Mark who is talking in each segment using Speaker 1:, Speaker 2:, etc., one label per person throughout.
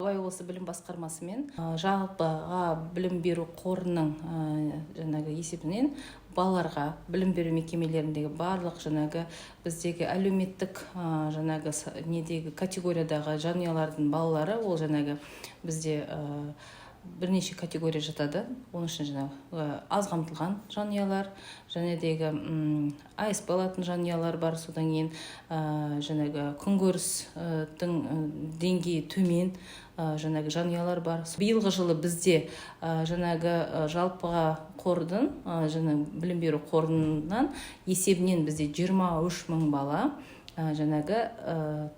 Speaker 1: Абай облысы білім басқармасымен жалпыға білім беру қорының жаңағы есебінен балаларға білім беру мекемелеріндегі барлық жаңағы біздегі әлеуметтік жаңағы недегі категориядағы жанұялардың балалары, ол жаңағы бізде бірнеше категория жатады. Оның ішінде жаңағы аз қамтылған жанұялар және дегі АСП алатын жанұялар бар. Содан кейін жаңағы күнкөрістің деңгейі төмен жаңағы жанұялар бар. Биылғы жылы бізде жаңағы жалпыға қордың, жаңағы білім беру қорынан есебінен бізде 23 мың бала жаңағы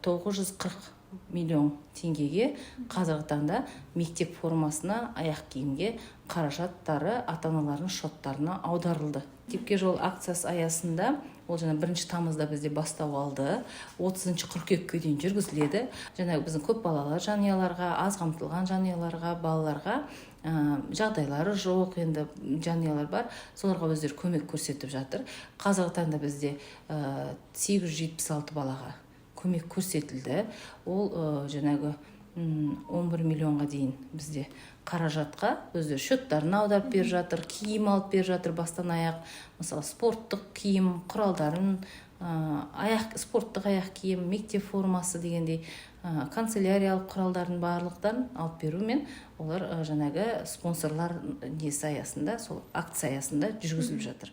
Speaker 1: 940 миллион теңгеге қазіргі таңда мектеп формасына, аяқ киімге қаражаттары ата аналардың шоттарына аударылды. «Мектепке жол» акциясы аясында, ол жаңа 1 тамызда бізде бастау алды, 30 қыркүйекке дейін жүргізіледі. Жаңағы біздің көп балалы жанұяларға, аз қамтылған жанұяларға, балаларға, жағдайлары жоқ енді жанұялар бар, соларға өздері көмек көрсетіп жатыр. Қазіргі таңда бізде 876 балаға көмек көрсетілді. Ол жаңағы 11 миллионға дейін бізде қаражатқа өздері счеттарына аударып беріп жатыр, киім алып беріп жатыр бастан аяқ, мысалы, спорттық киім құралдарын, аяқ спорттық аяқ киім, мектеп формасы дегендей, канцеляриялық құралдардың барлықтарын алып берумен олар жаңағы спонсорлар несі аясында, сол акция аясында жүргізіліп жатыр.